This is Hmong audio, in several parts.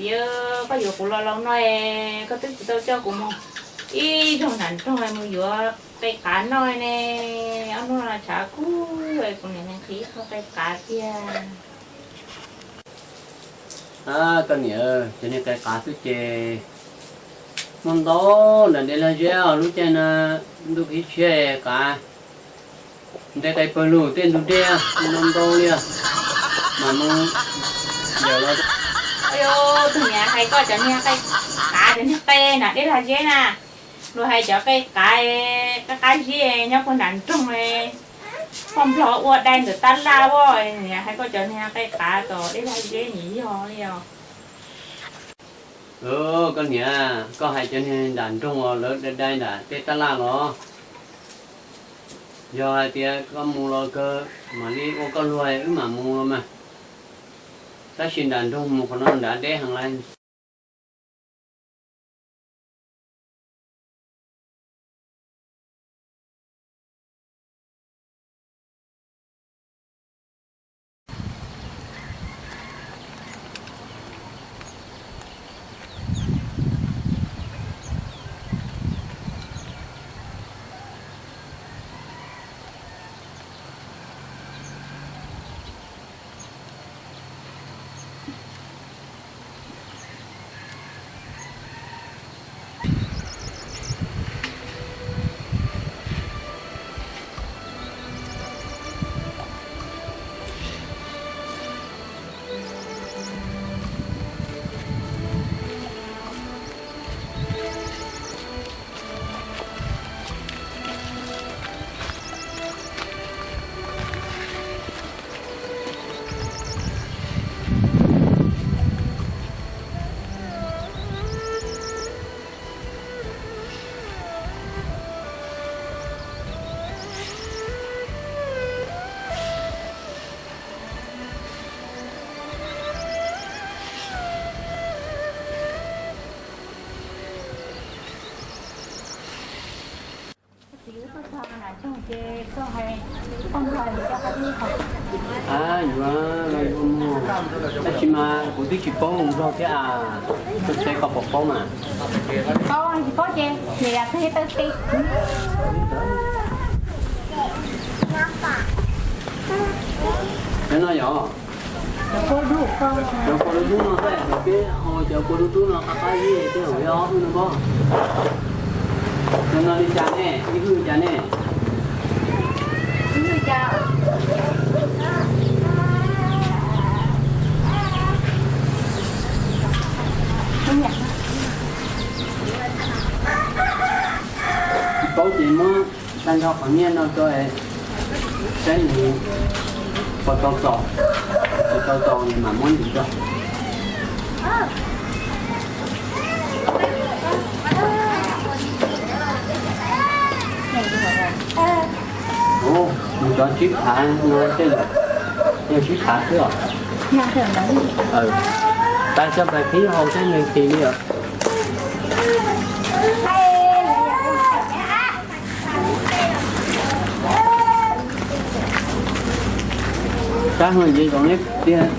Yog koj yuav kuv los laus no, koj twb tsis tau coj kuv mus ib zaug nram nroog mus yuav qe qav noj ne. Ob hnub no tshav kub, kuv niam nqhis qho qe qav tiag. Koj niam, cov niag qe qav xwb ces muaj ntau nram dej lag zeb os. Lub caij no ntuj khib tshiab qav nte qe pawg lug tej ntug dej no ntau li os. Mam mus yawm los. Tus niam hais koj cov niag qe qav, cov niag qe nram dej lag zeb na, luag hais cov qe qav qab qab zib nyob puag nram nroog, poj nplog ua dai ntawm tab laj as. Niam hais koj cov niag qe qav tom dej lag zeb nim yog li os. Koj niam, koj hais cov niag nram nroog uas lawv dai dai nram tej tab laj los? Yog hais tias koj mus los kawg mam li ua koj luag wb mam mus los mas. Tab sis nram nroog mus qhov no nrad deb heev lawm. Yuav los yuav mus, tab sis mas kuv twb tsis paub hmoob Nplog thiab as, koj saib koj puas paub mas. Paub, tsis paub ces niam yam twg tau teb. Cov no yog cov kua dub dub no, cov peb haus cov kua dub dub no qab qab zib, peb haus ib ob hwj no pob. Cov no li cas ne, ib hwj li cas ne? Tsis paub ces muab tag nrho qhov nyiaj no rau saib nws puas tau txaus, tsis tau txaus nws mam muab ntxiv rau. Ua, nws cov tsib phav no tej zaum yog tsib phav xwb os. Tas coj pais qhib haus saib nws nqhis li os. Tab hwj ces zoo li tiag.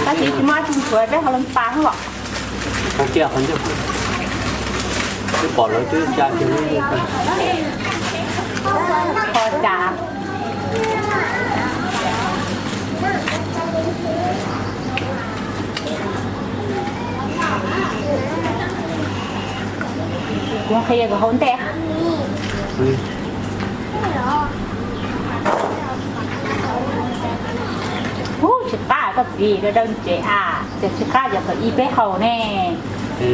Tab sis tsis muaj tshuav peb ho loo pas os. Qhov kiag qhov ncauj, twb pom lawv twb tsa kiag lub, qhov cas. Kuv qhia kom haus ntej. Ub, tsis qab koj txiv, daw daw ntsev a, ces tsis qab cov thaum ub peb haus ne.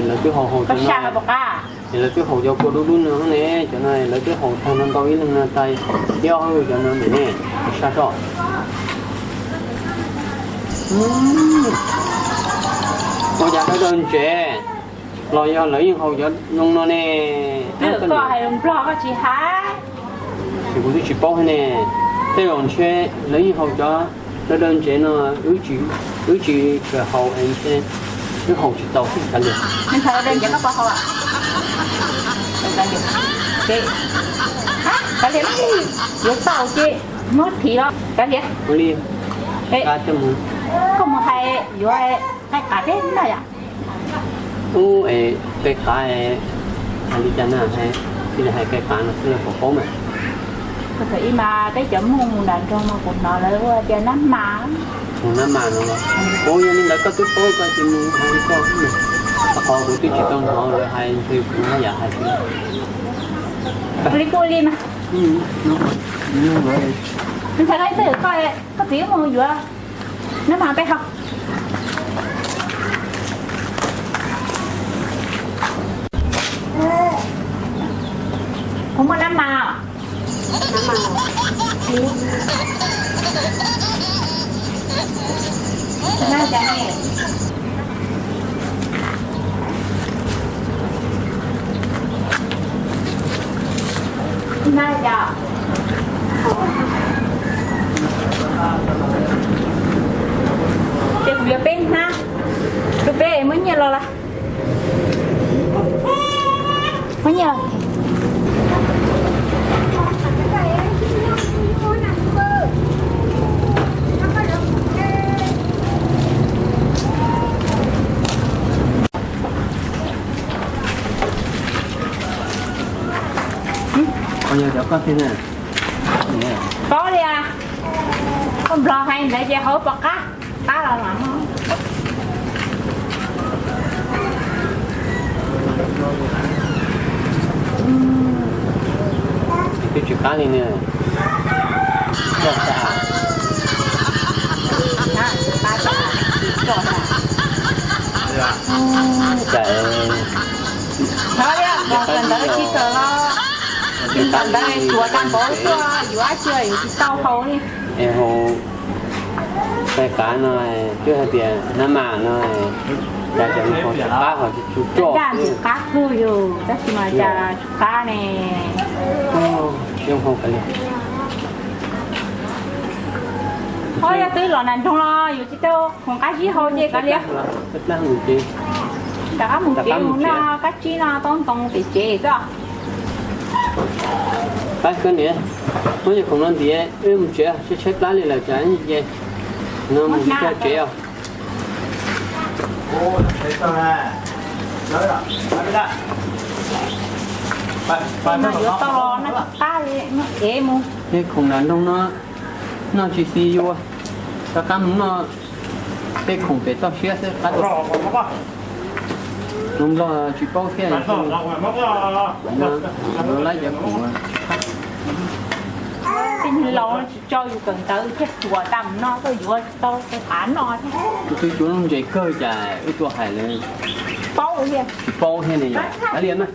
Lawv twb haus haus, koj saj no puas qab? Lawv twb haus cov kua dub dub no ne, cov no lawv twb haus tag no ntau ib leeg no tas, ib ob hwj cov no ntawm ne, saj soj. Ua cas daw daw ntsev, los yog lawv yeej haus cov zoo no ne? Koj hais lus Nplog koj tsis hais. Ces kuv twb tsis paub thiab ne. Tej zaum ntshe lawv yeej haus cov daw daw ntsev no, wb tsis, wb tsis kawm haus es ntshe wb haus tsis tau xwb kav liam. Nws thaum daw daw ntsev koj puas haus? Kav liam, kav liam, yuav tau ces muab thim los kav liam. Ua li, coj mus. Koj mus hais yuav qe qav thiab na yom? Ub, es qe qav hais li cas na, hais, cia li hais qe qav no xwb los puas paub mas. Kuv thaum ib mas peb cov Hmoob mus nram nroog mas kuv hnov lawv hu tias nab mas. Mus nab mas no los? Ub, yog li ntawd koj twb paub koj cia li hais li koj xwb mas. Qhov kuv twb tsis tau hnov lawv hais ntshe kuv haj yam hais xwb. Ua li kuj ua li mas. Ntshai koj ib txwm koj, koj txiv mus yuav nab mas peb haus. Puas muaj nab mas? Ces kuv yuav peb hnab, rau peb muab nyiaj los lawm. Muab nyiaj los. Paub li, koj nplog hais ntawd ces hauv pom qab, qab los mas. Twb tsis qab li ne. Coj tas. Coj tas. Coj tas. Cas. Thov li, kawm ntawv tsis kawm los, kawm ntawv tsuav tag npaum tuaj yuav dab tsi yuav tsis tau haus li. Es haus qe qav no, twb hais tias nab mas no, cas cov haus tsis qab, haus tsis tau roj. Cas tsis qab kawg yus, tab sis mas cas tsis qab ne. Zoo haus kav liam. Ho yog twb los nram nroog los yus tsis tau khoom qab zib haus ces kav liam. Rov qab mus tsev mus noj kab tsib no tau ntoo pem tsev xwb. Pab koj niam, muab cov khoom no ntiav wb mus tsev, tshaib tshaib plab li lawm cas ces no mus txog tsev os. Yuav tau los noj tsis qab li, noj ev mus. Tej khoom nram nroog no noj tsis xis yus, rov qab mus noj tej khoom pem toj siab xwb qab. Zoo nplog tsis paub thiab, laib cov khoom. Tej niag laus tsis tso yus kawm ntawv thiaj tuag tag mus no, koj yuav tau tej qav noj thiab. Tus twg tsuav lub ntses kawg cas wb tuaj hais lawv paub thiab, tsis paub thiab ne yom. Kav liam na.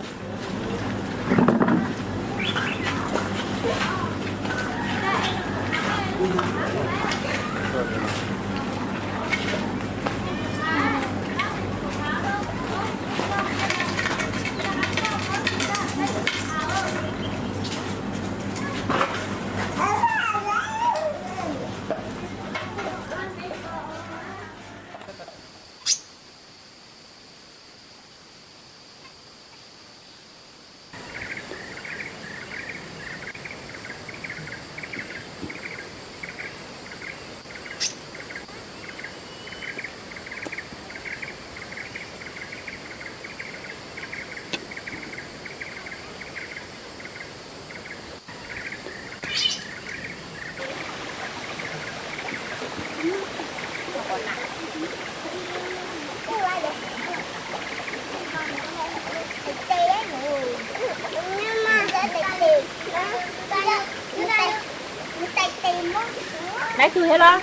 Laib tug thiab los?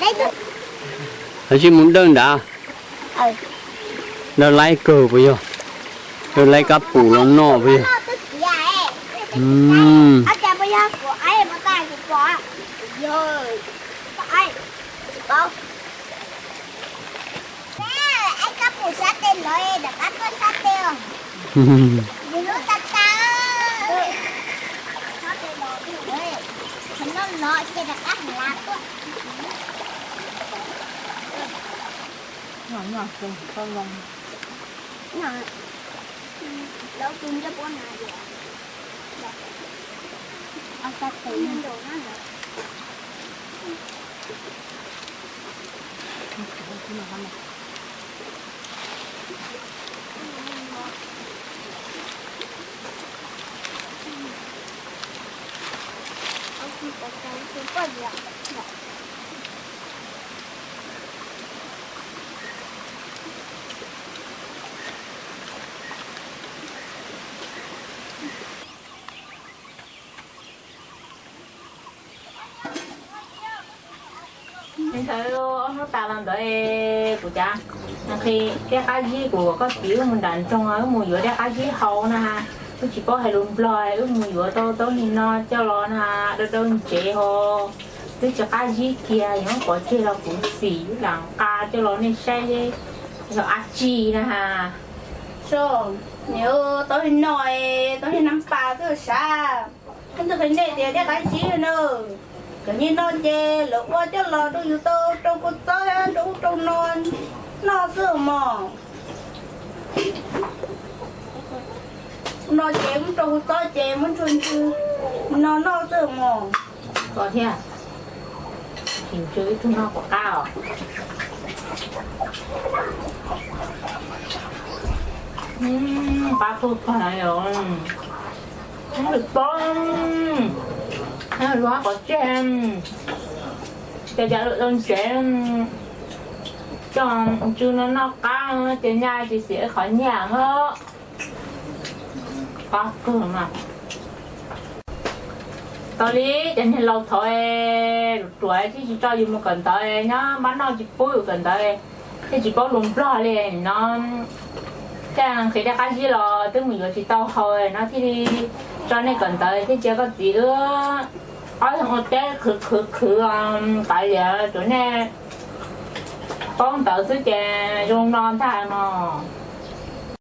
Laib tug. Lawv tsis mus dawj nrad. Lawv laib kawg puas yog? Lawv laib kab pum los noj puas yog? Ntshe ob hnub tas los ntawd kuv cav nqhis tej qab zib kuv kom koj txiv wb mus nram nroog wb mus yuav tej qab zib haus na. Wb tsis paub hais lus Nplog, wb mus yuav tau taub lig no coj los na, dau dau ntsev ho twb tsis qab zib kiag, yog pov tseg los kuv xim wb lam nqa coj los nej saib yog dab tsi na. Niam, taub lig no, taub lig nab pas xwb sav. Koj twb qhia nej tias tej qab zib na, cov niag no ces lawv ua coj los rau yus tau rau kua txob rau ub rau no noj xwb mog. No ces muab rau kua txob ces muab ntsuag ntsw no noj xwb mog. Koj thiab, tsis ntsw ib tug noj puas qab os. Qab kawg pog yom. Lwm pob, luag qhov tseg, cas cas lawm tau ntsev, coj ntsw no noj qab ces nyaj tsis xim qhov nyiaj os. Qab kawg mas. Tau li cov niag laus thov ruam ruam thiaj tsis tso yus mus kawm ntawv, nyob npab noj tsis pub yus kawm ntawv, thiaj tsis paub lus Nplog li no. Thiaj nqhis tej qab zib los twb mus yuav tsis tau haus no thiaj li tso nej kawm ntawv thiab cia koj txiv wb ob leeg ua teb khwv khwv khwv, qav liam rau nej paub ntawv xwb ces zoo no ntag mog.